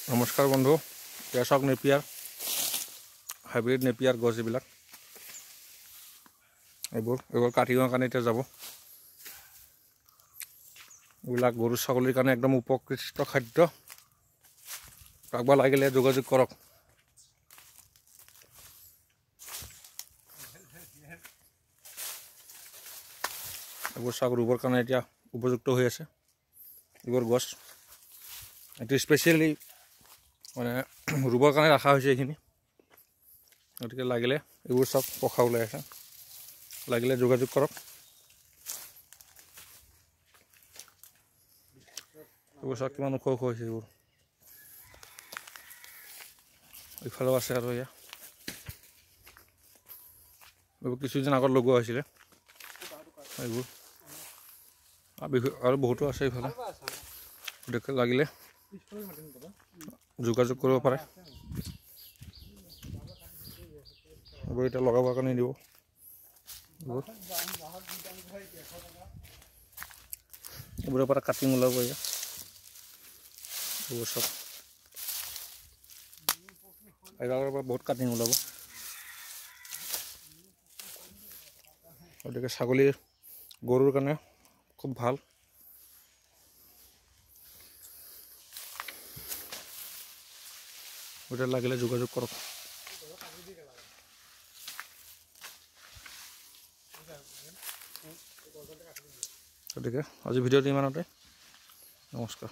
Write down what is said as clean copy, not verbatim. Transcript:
নমস্কাৰ বন্ধু, এয়া চাওক নেপিয়াৰ, হাইব্ৰিড নেপিয়াৰ গছ এইবিলাক। এইবোৰ কাটিঙৰ কাৰণে এতিয়া যাব। এইবিলাক গৰু ছাগলীৰ কাৰণে একদম উপকৃষ্ট খাদ্য। কাৰোবাৰ লাগিলে যোগাযোগ কৰক। এইবোৰ চাওক ৰুবৰ কাৰণে এতিয়া উপযুক্ত হৈ আছে এইবোৰ গছ। এইটো স্পেচিয়েলি মানে ৰুবৰ কাৰণে ৰখা হৈছে এইখিনি। গতিকে লাগিলে এইবোৰ চব পখা ওলাই আছে, লাগিলে যোগাযোগ কৰক। এইবোৰ চাওক কিমান ওখ ওখ হৈছে এইবোৰ। ইফালেও আছে আৰু এয়া এইবোৰ কিছুদিন আগত লগোৱা হৈছিলে এইবোৰ। আৰু বহুতো আছে ইফালে। গতিকে লাগিলে যোগাযোগ কৰিব পাৰে। এইবোৰ এতিয়া লগাবৰ কাৰণে দিব। এইবোৰৰ পৰা কাটিং ওলাব এয়া। এইবোৰ চব এইবিলাকৰ পৰা বহুত কাটিং ওলাব। গতিকে ছাগলীৰ গৰুৰ কাৰণে খুব ভাল। গতিকে লাগিলে যোগাযোগ কৰক। গতিকে আজি ভিডিঅ'টো ইমানতে, নমস্কাৰ।